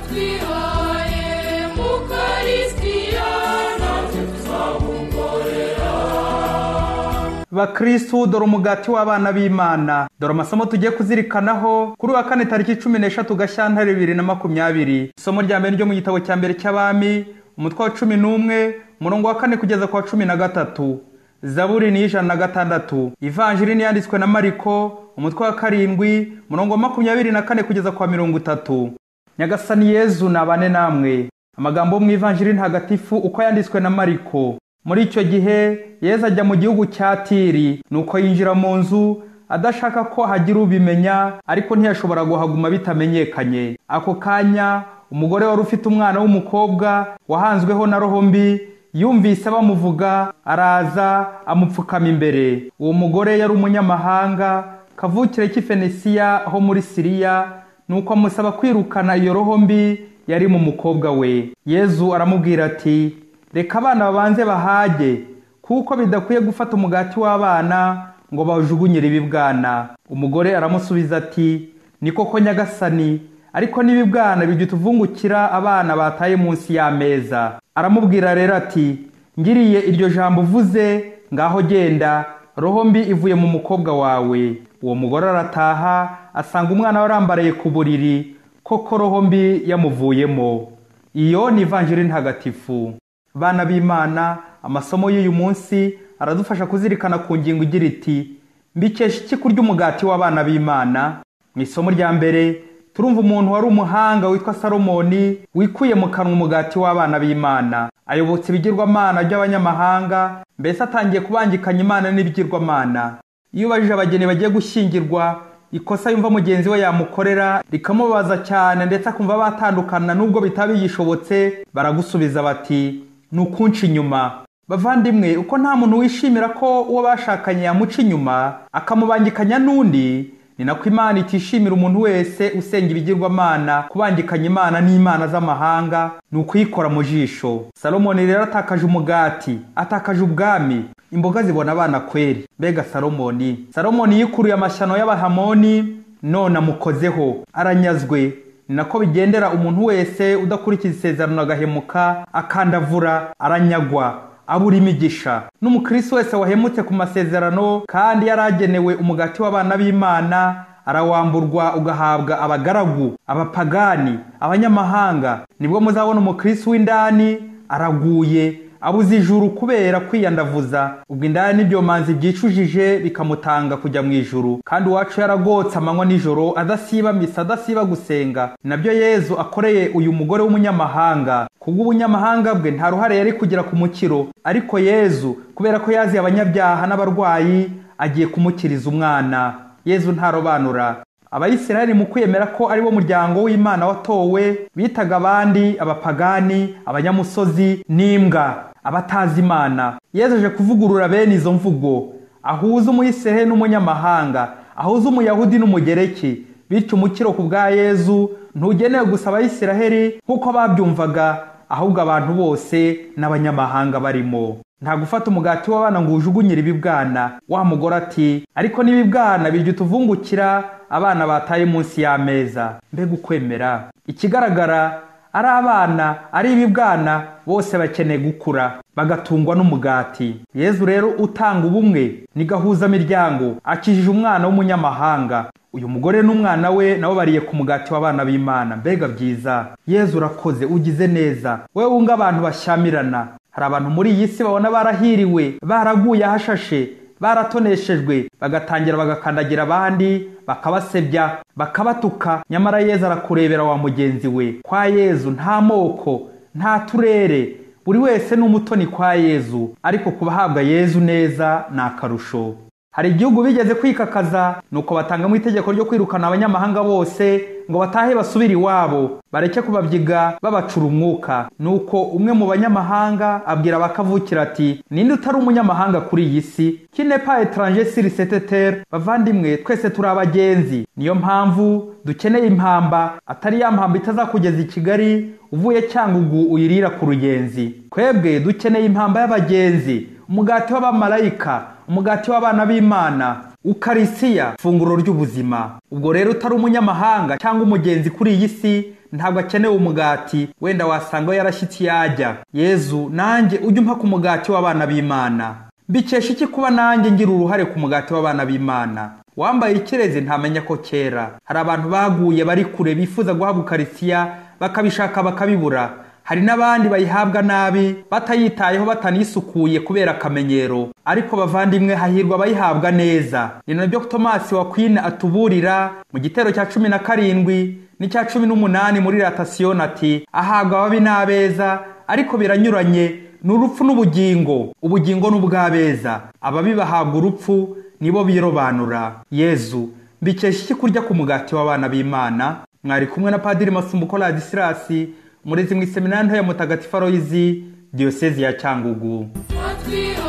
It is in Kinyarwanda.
Twihaye mu Ukaristiya, natwe tuzagukorera. Bakristu, dore umugati w'abana b'Imana. Dore amasomo tugiye kuzirikanaho kuri wa kane tariki 13 Gashyantare 2020. Isomo rya mbere ryo mu gitabo cya mbere cy'Abami, umutwe wa 11, umurongo wa 4 kugeza ku wa 13. Zaburi ni 106. Ivanjiri ni yanditswe na Mariko, umutwe wa 7, umurongo wa 24 kugeza ku wa 30. Nyagasani Yezu nabane namwe. Amagambo mu Ivanjiri ntagatifu uko yanditswe na Mariko. Muri icyo gihe Yezu ajya mu gihugu cya Tiri, nuko yinjira mu nzu adashaka ko hagira ubimenya, ariko ntiyashobora guhaguma bitamenyekanye. Ako kanya umugore wari ufite umwana w'umukobwa wahanzweho na roho mbi yumvise bamuvuga, araza amupfukama imbere. Uwo mugore yari umunyamahanga kavukire cy'Ifenisiya ho muri Siriya, nuko amusaba kwirukana iyo roho mbi yari mu mukobwa we. Yezu aramubwira ati: reka abana babanze bahage, kuko bidakwiye gufata umugati w'abana ngo bawujugunyire ibibwana. Umugore aramusubiza ati: ni koko Nyagasani, ariko n'ibibwana bijya utuvungukira abana bataye munsi y'ameza. Aramubwira rero ati: ngiriye iryo jambo uvuze, ngaho genda, roho mbi ivuye mu mukobwa wawe. Uwo mugore arataha asanga umwana warambaraye ku buriri, koko roho mbi yamuvuyemo. Iyo ni Ivanjiri ntagatifu. Bana b'Imana, amasomo y'uyu munsi aradufasha kuzirikana ku ngingo igira iti: mbikesha iki kurya umugati w'abana b'Imana? Mu isomo rya mbere turumva umuntu wari umuhanga witwa Salomoni wikuye mu kanwa umugati w'abana b'Imana. Ayobotse ibigirwamana by'abanyamahanga, mbese atangiye kubangikanya Imana n'ibigirwamana. Iyo ubajije abageni bagiye gushyingirwa, ikosa yumva mugenzi we yamukorera rikamubabaza cyane, ndetse akumva batandukana nubwo bitaba bigishobotse, baragusubiza bati: ni ukunca inyuma. Bavandimwe, uko nta muntu wishimira ko uwo bashakanye yamuca inyuma akamubangikanya n'undi, ni nako Imana itishimira umuntu wese usenga ibigirwamana. Kubangikanya Imana n'imana z'amahanga ni ukuyikora mu jisho. Salomoni rero atakaje umugati, atakaje ubwami, imboga zibona abana kweri. Mbega Salomoni! Salomoni yikuruye amashyano y'Abahamoni, none amukozeho, aranyazwe. Ni nako bigendera umuntu wese udakurikiza isezerano agahemuka, akandavura, aranyagwa, abura imigisha. N'umukristo wese wahemutse ku masezerano kandi yaragenewe umugati w'abana b'Imana, arawamburwa ugahabwa abagaragu, abapagani, abanyamahanga. Nibwo muzabona umukristo w'indani araguye, abuze ijuru kubera kwiyandavuza. Ubwo indani n'ibyomanzi byicujije bikamutanga kujya mu ijuru. Kandi uwacu yaragotse amanywa nijoro, adasiba misa, adasiba gusenga. Nabyo Yezu akoreye uyu mugore w'umunyamahanga. Kubw'ubunyamahanga bwe nta ruhare yari kugira ku mukiro, ariko Yezu kubera ko yaziye abanyabyaha n'abarwayi, agiye kumukiriza umwana. Yezu ntarobanura. Abayisiraheli mu kwemera ko ari bo muryango w'Imana watowe, bitaga abandi abapagani, abanyamusozi n'imbwa, abatazi Imana. Yezu aje kuvugurura bene izo mvugo, ahuza umuyisiraheli n'umunyamahanga, ahuza umuyahudi n'umugereki. Bityo umukiro ku bwa Yezu ntugenewe gusa Abayisiraheli nk'uko babyumvaga, ahubwo abantu bose n'abanyamahanga barimo. Nta gufata umugati w'abana ngo ujugunyire ibibwana. Wa mugore ati: ariko n'ibibwana birya utuvungukira abana bataye munsi y'ameza. Mbega ukwemera! Ikigaragara ari abana ari ibibwana bose bakeneye gukura bagatungwa n'umugati. Yezu rero utanga ubumwe ni gahuzamiryango, akijije umwana w'umunyamahanga. Uyu mugore n'umwana we nabo bariye ku mugati w'abana b'Imana. Mbega byiza! Yezu urakoze, ugize neza. Wewe wunga abantu bashyamirana. Hari abantu muri iyi si babona barahiriwe, baraguye ahashashe, baratoneshejwe, bagatangira bagakandagira abandi, bakabasebya, bakabatuka. Nyamara Yezu arakurebera wa mugenzi we. Kwa Yezu nta moko, nta turere, buri wese ni umutoni kwa Yezu, ariko kubahabwa Yezu neza ni akarusho. Hari igihugu bigeze kwikakaza, nuko batangamo itegeko ryo kwirukana abanyamahanga bose ngo batahe basubire iwabo, bareke kubabyiga babacura umwuka. Nuko umwe mu banyamahanga abwira abakavukira ati: ninde utari umunyamahanga kuri iyi si? Qui n'est pas étranger sur cette terre? Bavandimwe, twese turi abagenzi. Niyo mpamvu dukeneye impamba, atari ya mpamba itazakugeza i Kigali uvuye Cyangugu uyirira ku Ruyenzi. Twebwe dukeneye impamba y'abagenzi, umugati w'abamarayika, umugati w'abana b'Imana. Ukarisiya, funguro ry'ubuzima. Ubwo rero utari umunyamahanga cyangwa umugenzi kuri iyi si ntabwo akeneye umugati, wenda wasanga yarashyitsi yajya. Yezu, nanjye ujye umpa ku mugati w'abana b'Imana. Mbikesha iki kuba nanjye ngira uruhare ku mugati w'abana b'Imana? Wambaye ikirezi ntamenya ko kera. Hari abantu baguye bari kure bifuza guhabwa ukarisiya bakabishaka bakabibura. Hari n'abandi bayihabwa nabi batayitayeho, batanisukuye kubera akamenyero. Ariko bavandimwe, hahirwa abayihabwa neza. Ni nabyo Tomasi wa Kwina atuburira mu gitero cya 17 n'icya 18 muri Ratasiyoni ati: ahabwa ababi n'abeza, ariko biranyuranye, ni urupfu n'ubugingo. Ubugingo ni ubw'abeza, ababi bahabwa urupfu, nibo birobanura. Yezu, mbikesha iki kurya ku mugati w'abana b'Imana? Mwari kumwe na Padiri Masumbuko Ladisirasi, umurezi mu iseminari nto ya Mutagatifu Aloyizi, Diyosezi ya Cyangugu. Watwihaye.